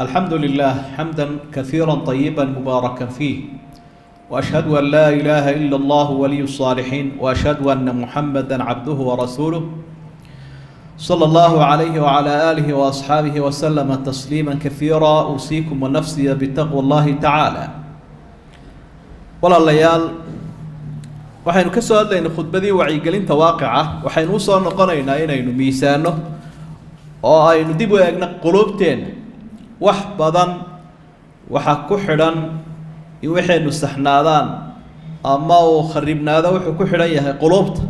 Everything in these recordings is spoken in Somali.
الحمد لله حمدا كثيرا طيبا مباركا فيه، وأشهد أن لا إله إلا الله ولي الصالحين، وأشهد أن محمدا عبده ورسوله صلى الله عليه وعلى آله وأصحابه وسلم تسليما كثيرا. أوصيكم ونفسي بتقوى الله تعالى. Walaalayaal, waxaynu ka soo hadlaynay khudbadii wacyigelinta waaqica. Waxaynu usoo noqonaynaa inaynu miisaano oo aynu dib u eegno quluubteenna. Wax badan waxaa ku xidhan in waxaynu saxnaadaan ama uu kharibnaado, wuxuu ku xidhan yahay quluubta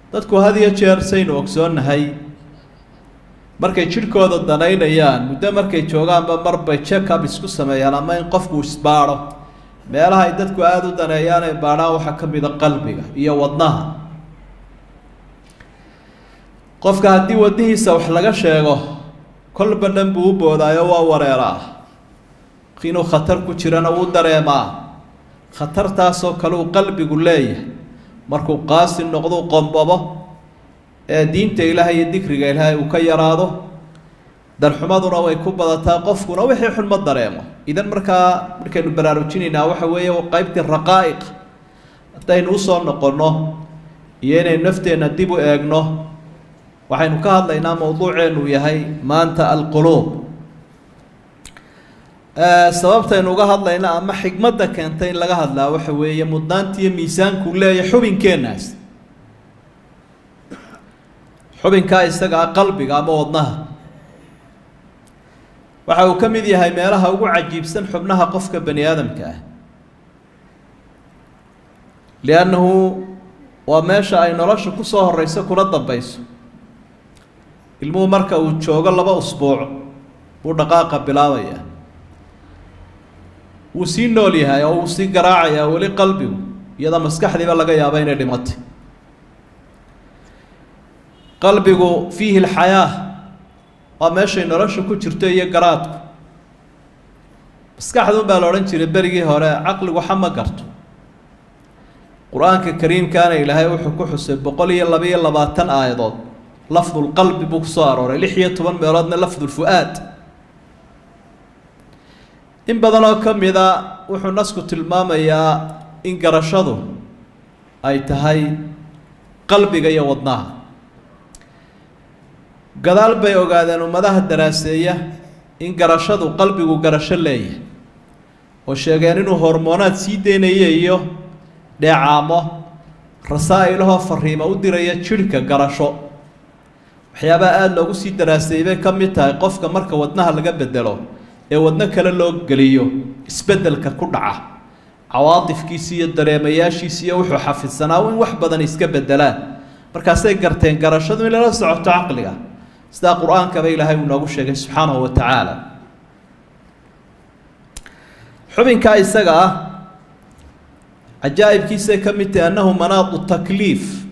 dadku. Had iyo jeer saynu ogsoonnahay, markay jidhkooda danaynayaan, muddo markay joogaanba marbay check up isku sameeyaan ama in qofku isbaadho. Meelaha ay dadku aada u daneeyaan ay baadhaan waxaa ka mida qalbiga iyo wadnaha. Qofka haddii wadnihiisa wax laga sheego, kolba dhan buu u boodaayo, waa wareeraa, inuu khatar ku jirana wuu dareemaa. Khatartaasoo kale uu qalbigu leeyahay markuu qaasi noqduu qombabo ee diinta Ilaahay iyo dikriga Ilaahay uu ka yaraado, darxumaduna way ku badataa, qofkuna wixii xun ma dareemo. Idan markaa markaynu baraarujinaynaa waxa weeye qeybtii raqaa'iq haddaynu usoo noqonno iyo inaynu nafteenna dib u eegno. Waxaynu ka hadlaynaa, mowduuceenu yahay maanta alquluub. Sababtaynu uga hadlayna ama xigmadda keentay in laga hadlaa waxa weeye mudnaantiiyo miisaankuu leeyahay xubinkeenaas, xubinkaa isagaa qalbiga ama wadnaha. Waxa uu ka mid yahay meelaha ugu cajiibsan xubnaha qofka bani aadamka ah, liannahu waa meesha ay nolosha kusoo horeyso kuna dambeyso. Ilmuhu marka uu joogo 2 usbuuc buu dhaqaaqa bilaabaya, wuu sii nool yahay oo wuu sii garaacayaa weli qalbigu, iyadoo maskaxdiiba laga yaabo inay dhimatay. Qalbigu fiihi alxayaa, waa meeshay nolosha ku jirto iyo garaadku. Maskaxdun baa la odhan jiray berigii hore, caqligu waxa ma garto. Qur-aanka kariimkaana Ilaahay wuxuu ku xusay 122 aayadood lafdulqalbi buu kusoo arooray, 16 meeloodna lafdulfu-aad. In badan oo ka mida wuxuu nasku tilmaamayaa in garashadu ay tahay qalbiga iyo wadnaha. Gadaal bay ogaadeen ummadaha daraaseeya in garashadu qalbigu garasho leeyahay, oo sheegeen inuu hormoonaad sii deynayo iyo dheecaamo rasaa-ilahoo fariimo u diraya jidhka garasho. Waxyaabaha aada loogu sii daraaseeyey bay ka mid tahay qofka marka wadnaha laga bedelo ee wadno kale loo geliyo, isbeddelka ku dhaca cawaatifkiisi iyo dareemayaashiisi iyo wuxuu xafidsanaa in wax badan iska bedelaan. Markaasay garteen garashadu in lala socoto caqliga, sidaa qur-aankaba Ilaahay uu noogu sheegay subxaanahu wa tacaala. Xubinkaa isaga ah cajaa'ibkiisay ka mid tahay annahu manaadu takliif,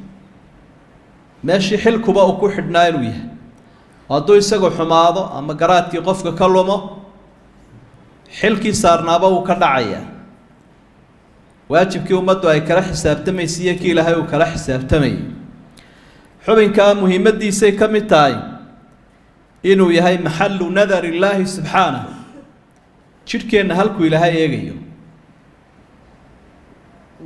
meeshii xilkuba uu ku xidhnaa inuu yahay. Hadduu isagu xumaado ama garaadkii qofka ka lumo, xilkii saarnaaba wuu ka dhacayaa, waajibkii ummaddu ay kala xisaabtamaysay iyo kii Ilaahay uu kala xisaabtamayay. Xubinkaa muhiimaddiisay ka mid tahay inuu yahay maxalu nadar illaahi subxaanah, jidhkeenna halkuu Ilaahay eegayo.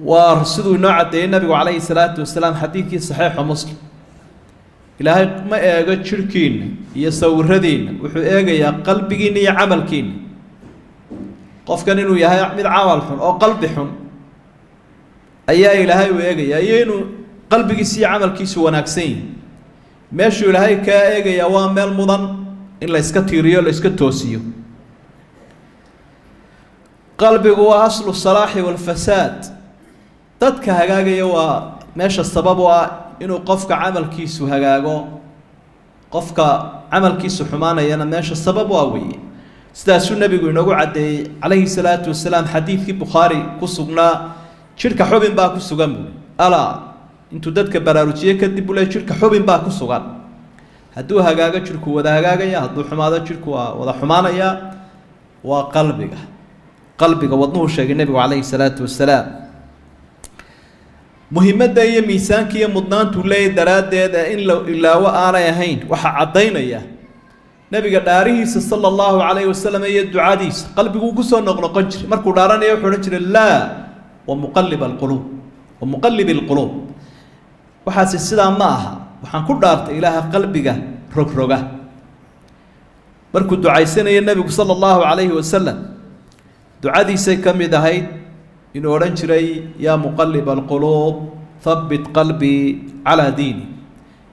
Waa siduu inoo caddeeyey nabigu calayhi salaatu wasalaam xadiidkii saxiixu Muslim: Ilaahay ma eego jidhkiinna iyo sawiradiinna, wuxuu eegayaa qalbigiinna iyo camalkiinna. Qofkan inuu yahay mid camal xun oo qalbi xun ayaa Ilaahay uu eegayaa, iyo inuu qalbigiisa iyo camalkiisu wanaagsan yihi. Meeshuu Ilaahay kaa eegayaa waa meel mudan in la iska tiiriyo, la iska toosiyo. Qalbigu waa aslu salaaxi walfasaad. Dadka hagaagaya waa meesha sabab u ah inuu qofka camalkiisu hagaago, qofka camalkiisu xumaanayana meesha sabab u ah weeye. Sidaasuu nebigu inoogu caddeeyey calayhi salaatu wasalaam xadiidkii Bukhaari ku sugnaa: jidhka xubin baa ku sugan buuri. Alaa, intuu dadka baraarujiye kadib buu le jidhka xubin baa ku sugan, hadduu hagaago jidhku wada hagaagaya, hadduu xumaado jidhku waa wada xumaanaya. Waa qalbiga. Qalbiga wadnuhu sheegay nebigu calayhi salaatu wasalaam. Muhimadda iyo miisaanka iyo mudnaantuu leeyahy daraaddeed ee in la ilaawo aanay ahayn waxaa caddaynaya Nabiga dhaarihiisa sala allahu calayhi wasalam iyo ducadiisa qalbiguu ku soo noqnoqon jiray. Markuu dhaaranayo wuxuu odhan jiray laa wa muqallib alquluub wa muqallib alquluub. Waxaasi sidaa ma aha, waxaan ku dhaartay ilaaha qalbiga rogroga. Markuu ducaysanayo nebigu sala allahu calayhi wasalam ducadiisay ka mid ahayd inuu odhan jiray yaa muqallib alquluub habbit qalbii calaa diini.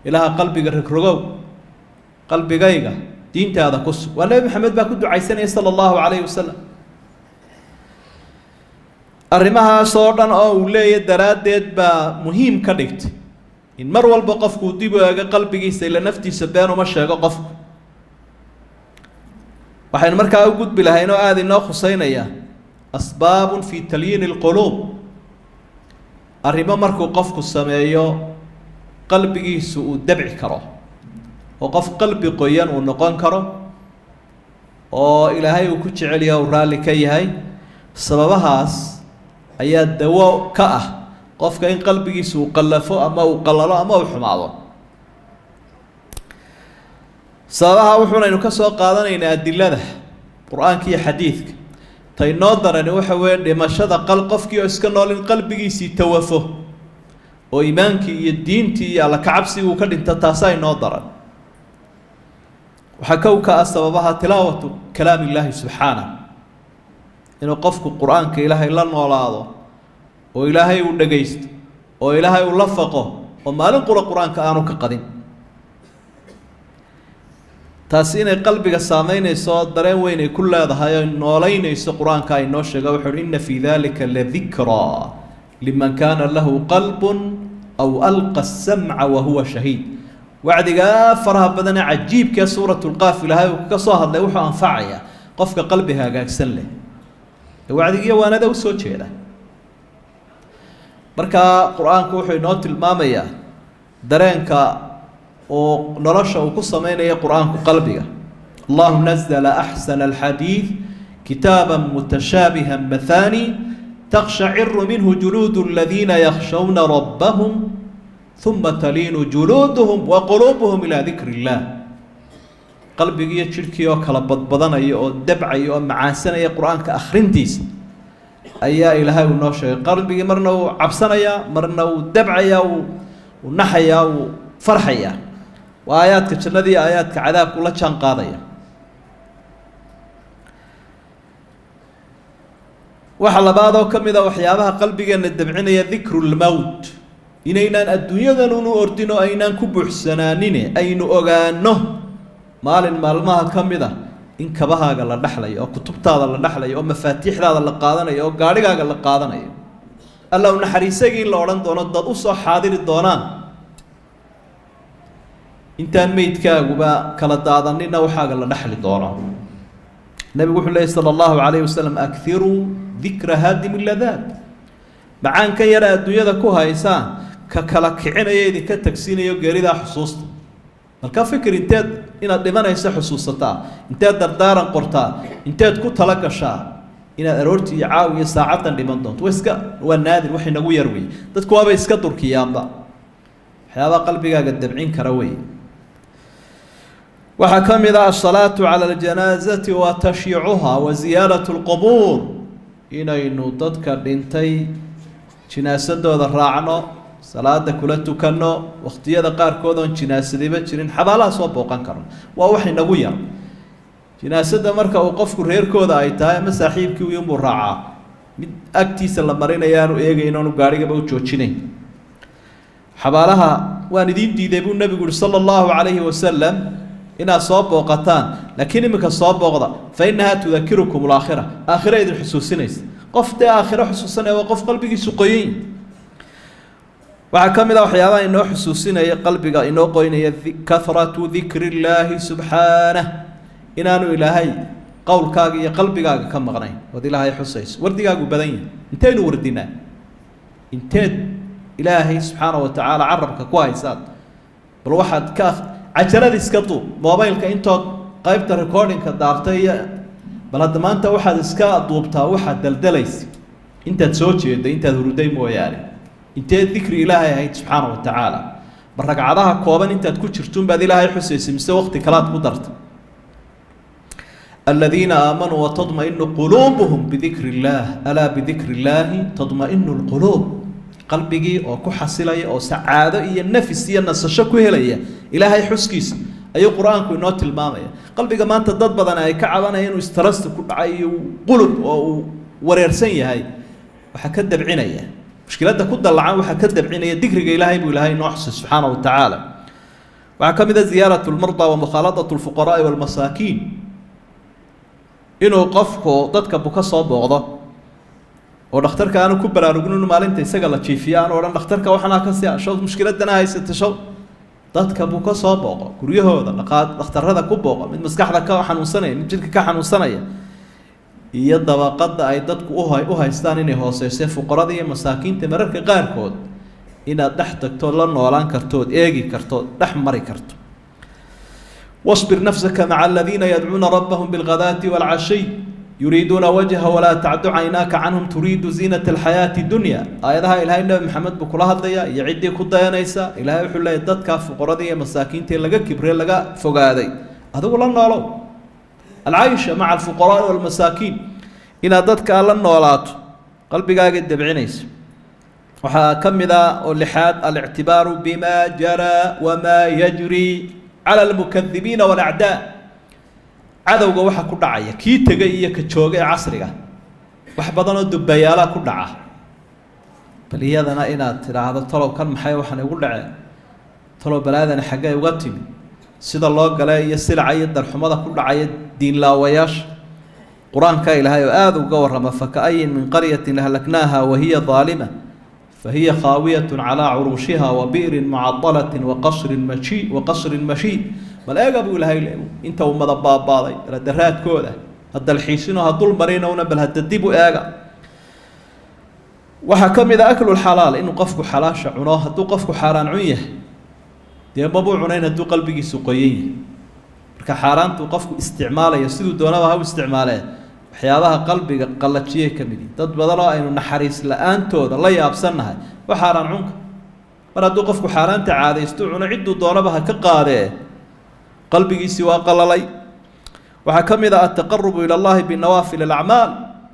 Ilaaha qalbiga rogrogow, qalbigayga diintaada ku sug. Waa nebi Maxamed baa ku ducaysanaya sala allahu calayhi wasalam. Arrimahaas oo dhan oo uu leeyahy daraaddeed baa muhiim ka dhigtay in mar walba qofkuu dib u eego qalbigiisa, ila naftiisa been uma sheego qofku. Waxaynu markaa u gudbi lahayn oo aada inoo khuseynaya asbaabun fi talyiini alquluub, arrimo markuu qofku sameeyo qalbigiisu uu dabci karo oo qof qalbi qoyan uu noqon karo oo ilaahay uu ku jecel yahay, uu raalli ka yahay. Sababahaas ayaa dawo ka ah qofka in qalbigiisu uu qallafo ama uu qallalo ama uu xumaado. Sababaha wuxuunaynu ka soo qaadanaynaa adilada qur-aanka iyo xadiidka. Ta inoo darani waxa weeye dhimashada qal qofkii oo iska nool in qalbigiisii tawafo oo iimaankii iyo diintii iyo alla kacabsigii uu ka dhinto, taasaa inoo daran. Waxaa kow ka ah sababaha tilaawatu kalaam illaahi subxaanah, inuu qofku qur-aanka ilaahay la noolaado oo ilaahay uu dhagaysto oo ilaahay uu la faqo oo maalin qura qur-aanka aanu ka qadin. Taasi inay qalbiga saameynayso oo dareen weyn ay ku leedahay oo noolaynayso qur-aanka ay noo sheega. Wuxu uhi inna fii dalika ladikraa liman kaana lahu qalbun aw alqa asamca wa huwa shahiid. Wacdigaa faraha badane cajiibkee suurat lqaaf ilaahay uu kaga soo hadlay wuxuu anfacayaa qofka qalbiga hagaagsan leh ee wacdigiiyo waanada usoo jeeda. Markaa qur-aanku wuxuu inoo tilmaamayaa dareenka oo nolosha uu ku sameynayo qur-aanku qalbiga. Allahu nazla axsana alxadiid kitaaba mutashaabiha mathani takshaciru minhu juluud aladiina yakshawna rabbahum uma taliinu juluuduhum wa quluubuhum ilaa dikri illaah. Qalbigiiyo jidhkii oo kala badbadanaya oo dabcaya oo macaansanaya qur-aanka akhrintiisa ayaa ilaahay uu noo sheegay. Qalbigii marna wuu cabsanayaa, marna wuu dabcayaa, wuu naxayaa, wuu farxayaa. Waa aayaadka jannada iyo aayaadka cadaabku la jaan qaadaya. Waxa labaad oo ka mid a waxyaabaha qalbigeenna dabcinaya dikru lmowt, inaynaan adduunyadan unu ordin oo aynaan ku buuxsanaanine aynu ogaano maalin maalmaha ka mid a in kabahaaga la dhexlayo oo kutubtaada la dhexlayo oo mafaatiixdaada la qaadanayo oo gaadhigaaga la qaadanayo, alla u naxariisagii in la odhan doono, dad usoo xaadiri doonaan intaan meydkaaguba kala daadanina waxaaga la dhexli doono. Nabigu wuxuu leeyay sala allahu calayhi wasalam akhiruu dikra haadimi ladaat. Macaankan yara adduunyada ku haysaan ka kala kicinaya idinka tagsiinayo geeridaa xusuusta. Marka fikir inteed inaad dhimanayso xusuusataa, inteed dardaaran qortaa, inteed ku tala gashaa inaad aroortii iyo caawi iyo saacaddan dhiman doonto, wa iska waa naadir, wax inagu yar wey. Dadku waabay iska durkiyaanba. Waxyaabaha qalbigaaga dabcin kara wey. Waxaa ka mid ah asalaatu cala aljanaazati wa tashyiicuha wa ziyaarat lqubuur, inaynu dadka dhintay jinaasadooda raacno, salaada kula tukanno, wakhtiyada qaarkood oon jinaasadiba jirin xabaalaha soo booqan karno. Waa wax inagu yar. Jinaasada marka uu qofku reerkooda ay tahay ama saaxiibkii unbuu raacaa, mid agtiisa la marinaya aanu eegayn oonu gaarhigaba u joojinayn. Xabaalaha waan idiin diiday buu nebigu uhi sala allahu calayhi wasalam inaad soo booqataan, laakiin iminka soo booqda, fa innahaa tudakirukum alaakhira, aakhira idin xusuusinaysa. Qof dee aakhiro xusuusanaya waa qof qalbigiisu qoyan. Waxaa ka mid ah waxyaabaha inoo xusuusinaya qalbiga inoo qoynaya kahratu dikri illaahi subxaanah, inaanu ilaahay qowlkaaga iyo qalbigaaga ka maqnayn ood ilaahay xusayso. Wardigaagu badan yahay, intaynu wardinaa, inteed ilaahay subxaana wa tacaala carabka ku haysaad. Bal waxaad ka cajalad iska duub mobaylka intood qaybta recordingka daartay iyo bal hadda maanta waxaad iska duubtaa waxaad daldalaysa intaad soo jeeday, intaad huruday mooyaane, inteed dikri ilaahay ahayd subxaana wa tacaala. Ma ragcadaha kooban intaad ku jirtuunbaad ilaahay xusaysay mise waqti kalaad ku darta? Aladiina aamanuu watadmainu quluubuhum bidikri illaah, alaa bidikri illaahi tadmainu lquluub. Qalbigii oo ku xasilaya oo sacaado iyo nafis iyo nasasho ku helaya ilaahay xuskiisa ayuu qur-aanku inoo tilmaamaya. Qalbiga maanta dad badan ay ka cabanaya inuu istarasta ku dhacay iyo qulub oo uu wareersan yahay, waxaa ka dabcinaya mushkiladda ku dallacan, waxaa ka dabcinaya dikriga ilaahay buu ilaahay inoo xusay subxaana wa tacaala. Waxaa ka mid a ziyaarat lmardaa wa mukhaaladatu lfuqaraai walmasaakiin, inuu qofku dadka buka soo booqdo oo dhakhtarka aanu ku baraarugin inu maalinta isaga la jiifiyo aanu odhan dhakhtarka waxanaa ka si show mushkiladana haysata show. Dadka buka soo booqo guryahooda, dhakhtarada ku booqo, mid maskaxda ka xanuunsanaya, mid jidhka ka xanuunsanaya, iyo dabaqada ay dadku u haystaan inay hooseyse fuqarada iyo masaakiinta mararka qaarkood inaad dhex tagto, la noolaan kartood, eegi karto, dhex mari karto. Wasbir nafsaka maca aladiina yadcuuna rabbahum bilghadaati waalcashiy yuriiduuna wajha walaa tacdu caynaaka canhum turiidu ziinata alxayaati dunya. Aayadaha ilaahay nebi maxamed buu kula hadlayaa iyo ciddii ku dayanaysa. Ilahay wuxuu leeyahy dadkaa fuqarada iyo masaakiinta laga kibre, laga fogaaday, adigu la noolow. Alcaysha maca alfuqaraai walmasaakiin, inaad dadkaa la noolaato qalbigaaga dabcinaysa. Waxaa ka mid a oo lixaad alictibaaru bima jaraa wamaa yajri cala almukadibiina walacdaa. Cadowga waxa ku dhacaya kii tegay iyo ka jooga ee casriga, wax badanoo dubayaalaa ku dhaca. Bal iyadana inaad tidhaahdo talow kan maxay waxaan igu dhaceen, talow balaadani xaggay uga timi, sida loo galay iyo silaca iyo darxumada ku dhacaya diinlaawayaasha. Qur-aanka ilaahay oo aada uga warrama, fakaayin min qaryatin ahlaknaaha wahiya daalima fahiya khaawiyatu calaa curuushiha wa bi'rin mucadalatin waqasrin mashi waqasrin mashiid. Bal eega buu ilaahay le inta ummada baabaaday baladaraadkooda, ha dalxiisinoo ha dul marinowna, bal hadda dib u eega. Waxaa ka mid a aklulxalaal, inuu qofku xalaasha cuno. Hadduu qofku xaaraan cun yahay dee mabuu cunayn hadduu qalbigiisu qoyan yahay. Marka xaaraantuu qofku isticmaalayo siduu doonaba ha u isticmaalee, waxyaabaha qalbiga qallajiyay ka mid yihin. Dad badan oo aynu naxariis la-aantooda la yaabsannahay waa xaaraan cunka. Mar hadduu qofku xaaraanta caadaystu cuno, cidduu doonaba ha ka qaadee, qalbigiisii waa qalalay. Waxaa ka mid ah altaqarubu ila allahi binawaafil alacmaal,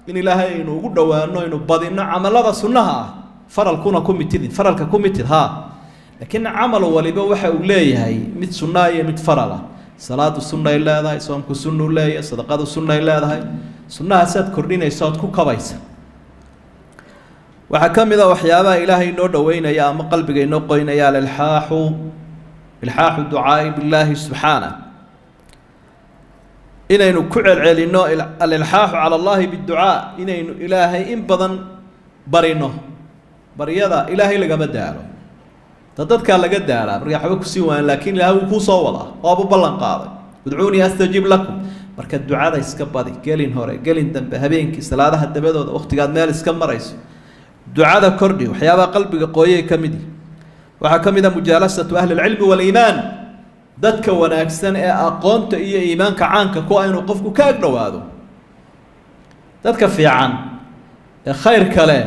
in ilaahay aynu ugu dhowaano aynu badino camalada sunnaha ah. Faralkuna ku mitidin, faralka ku mitid haa, laakiin camal waliba waxa uu leeyahay mid sunnaa iyo mid faral ah. Salaadu sunnay leedahay, soomku sunnuu leeyahay, sadaqadu sunnay leedahay. Sunnahaasaad kordhinaysa ood ku kabaysa. Waxaa ka mid a waxyaabaha ilaahay inoo dhoweynaya ama qalbiga inoo qoynaya alilxaaxu, ilxaaxu ducaai billaahi subxaana, inaynu ku celcelinno alilxaaxu cala allahi biducaa, inaynu ilaahay in badan barino. Baryada ilaahay lagama daalo, ta dadkaa laga daalaa markaa waxba kusii waayan, laakiin ilaahay wuu kuu soo wadaa, waabuu ballan qaaday, udcuunii astajib lakum. Marka ducada iska badi, gelin hore gelin dambe, habeenkii, salaadaha dabadooda, wakhtigaad meel iska marayso ducada kordhi. Waxyaabaha qalbiga qooyay ka mid yihi. Waxaa ka mid a mujaalasatu ahli alcilmi waaliimaan, dadka wanaagsan ee aqoonta iyo iimaanka caanka ku ah inuu qofku ka ag dhowaado, dadka fiican ee khayr kale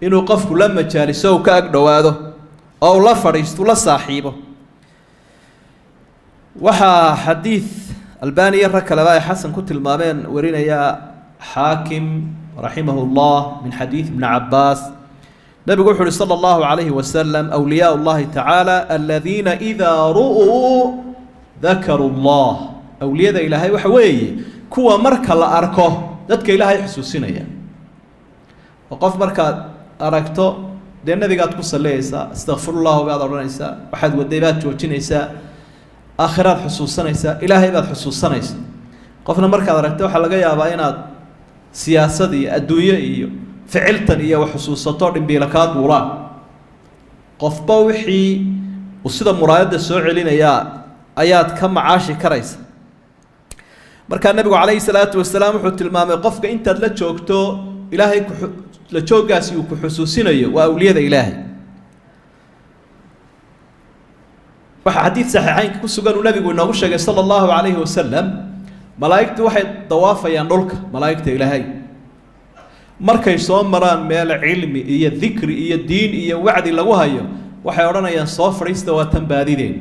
inuu qofku la majaaliso, uu ka ag dhowaado oo uu la fadhiisto, la saaxiibo. Waxaa xadiid albaniya rag kaleba ay xasan ku tilmaameen warinaya xaakim raximah llah min xadiid ibni cabaas, nabigu wuxu uhi sala allahu calayhi wasalam: awliyaa llahi tacaala aladiina idaa ru'uu dakaruu llah. Awliyada ilaahay waxa weeye kuwa marka la arko dadka ilaahay xusuusinaya. Oo qof markaad aragto dee nabigaad ku saliyaysaa, astakfirullahu baad odhanaysaa, waxaad waday baad joojinaysaa, aakhiraad xusuusanaysaa, ilaahay baad xusuusanaysaa. Qofna markaad aragto waxaa laga yaabaa inaad siyaasad iyo adduunyo iyo ficiltan iyo wax xusuusato, dhimbiila kaa duulaan. Qofba wixii uu sida muraayadda soo celinayaa ayaad ka macaashi karaysa. Markaa nabigu calayhi salaatu wasalaam wuxuu tilmaamay qofka intaad la joogto ilaahay ku la jooggaasi uu ku xusuusinayo waa awliyada ilaahay. Waxaa xadiid saxiixeynka ku sugan uu nabigu inoogu sheegay sala allahu calayhi wasalam, malaa'igtu waxay dawaafayaan dhulka, malaa'igta ilaahay markay soo maraan meel cilmi iyo dikri iyo diin iyo wacdi lagu hayo, waxay odhanayaan soo fadhiista, waa tan baadideen.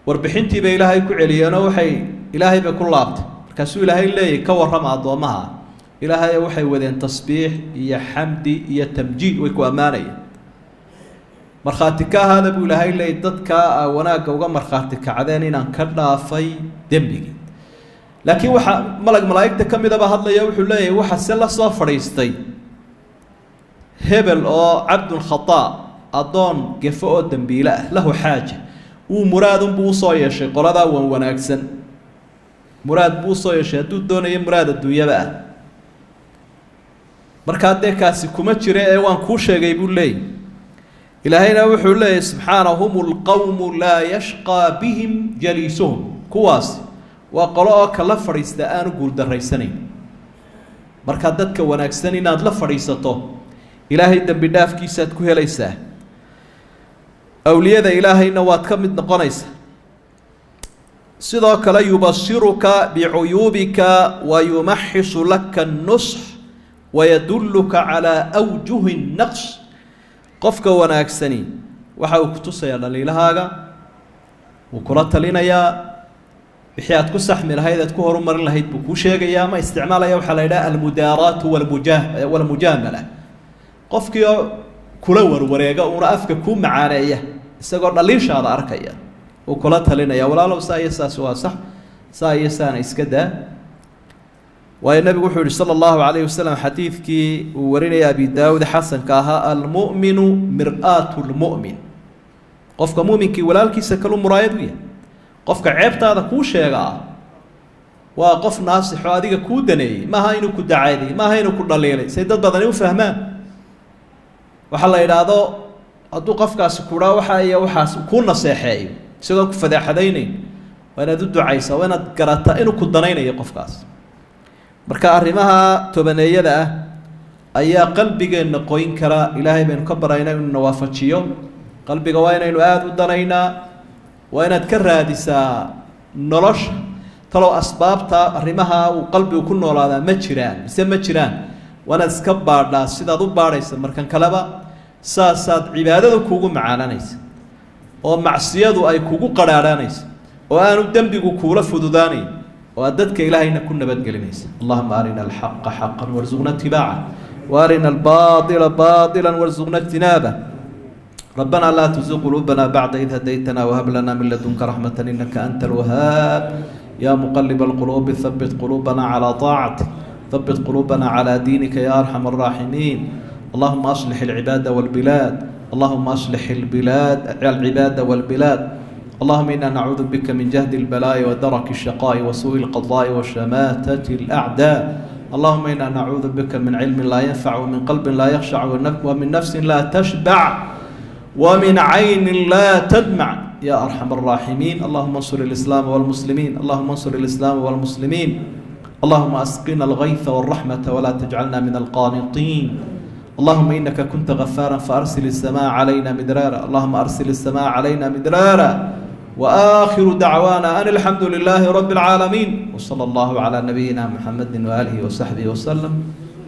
Warbixintii bay ilaahay ku celiyeenoo waxay ilaahay bay ku laabtay. Marka Markaasuu Ilaahay leeyahy: ka warrama addoommaha. Ilaahay, waxay wadeen tasbiix iyo xamdi iyo tamjiid, way ku ammaanayeen. Markhaati ka ahaada, buu Ilaahay leeyay, dadkaa aa wanaagga uga markhaati kacdeen inaan ka dhaafay dembigii. Laakiin waxaa malag malaa'igta ka midaba hadlaya, wuxuu leeyahay: waxa se la soo fadhiistay hebel oo cabdun khataa, addoon gefo oo dembiile ah, lahu xaaja, wuu muraadunbuu usoo yeeshay qoladaa wan wanaagsan, muraad buu usoo yeeshay, hadduu doonayo muraad adduunyaba ah. Markaa dee kaasi kuma jira ee waan kuu sheegay, buu leeyay. Ilaahayna wuxuu leeyahy subxaana: hum lqowmu laa yashqaa bihim jaliisuhum. Kuwaasi waa qolo oo kala fadhiista aanu guuldarraysanayn. Markaa dadka wanaagsan inaad la fadhiisato, Ilaahay dembi dhaafkiisaad ku helaysaa, awliyada Ilaahayna waad ka mid noqonaysaa. Sidoo kale yubasiruka bicuyuubika wa yumaxisu laka الnusx wayadulluka calaa awjuhi الnaqs. Qofka wanaagsani waxa uu kutusayaa dhaliilahaaga, wuu kula talinayaa, wixii aad ku saxmi lahayd, aad ku horumarin lahayd buu kuu sheegayaa. Ma isticmaalaya waxaa la yidhaha almudaaraatu walmuja walmujaamala. Qofkii oo kula warwareega uuna afka kuu macaaneeya, isagoo dhaliishaada arkaya, uu kula talinaya: walaalow, saa iyo saas waa sax, saa iyo saana iska daa. Waayo nabigu wuxuu yihi sala allahu calayhi wasalam, xadiidkii uu warinaya Abi Daawud xasanka ahaa: almu'minu mir'aatu lmu'min. Qofka mu'minkii walaalkiisa kalu muraayad u yahay. Qofka ceebtaada kuu sheegaa waa qof naasixo adiga kuu daneeyey, maaha inuu ku dacaadiyey, maaha inuu ku dhaliilay, say dad badani u fahmaan. Waxaa la idhaahdo, hadduu qofkaasi kuhaa waxa iyo waxaas kuu naseexeeyo isagoon ku fadeexadaynayn, waa inaad u ducaysaa, waa inaad garataa inuu ku danaynayo qofkaas. Marka arrimaha tobaneeyada ah ayaa qalbigeenna qoyn kara. Ilaahay baynu ka baraynaa inuu na waafajiyo. Qalbiga waa inaynu aada u danaynaa, waa inaad ka raadisaa nolosha talow asbaabta arrimaha uu qalbigu ku noolaadaa ma jiraan mise ma jiraan. Waa inaad iska baadhaa sidaad u baadhaysa markan kaleba, saasaad cibaadadu kuugu macaananaysa oo macsiyadu ay kugu qadhaadhanaysa oo aanu dembigu kuula fududaanayn oo aad dadka Ilaahayna ku nabadgelinaysa. Allahuma arina alxaqa xaqan warsuqna itibaaca, waarina albaaila baila warsuqna ijtinaaba. ربنا لا تزغ قلوبنا بعد إذ هديتنا وهب لنا من لدنك رحمة إنك أنت الوهاب. يا مقلب القلوب ثبت قلوبنا على طاعتك، ثبت قلوبنا على دينك يا أرحم الراحمين. اللهم أصلح العباد والبلاد، اللهم أصلح البلاد العباد والبلاد. اللهم إنا نعوذ بك من جهد البلاء ودرك الشقاء وسوء القضاء وشماتة الأعداء. اللهم إنا نعوذ بك من علم لا ينفع، ومن قلب لا يخشع، ومن نفس لا تشبع، ومن عين لا تدمع، يا أرحم الراحمين. اللهم انصر الإسلام والمسلمين، اللهم انصر الإسلام والمسلمين. اللهم أسقنا الغيث والرحمة ولا تجعلنا من القانطين. اللهم إنك كنت غفارا فأرسل السماء علينا مدرارا، اللهم أرسل السماء علينا مدرارا. وآخر دعوانا أن الحمد لله رب العالمين، وصلى الله على نبينا محمد وآله وصحبه وسلم،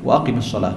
وأقم الصلاة.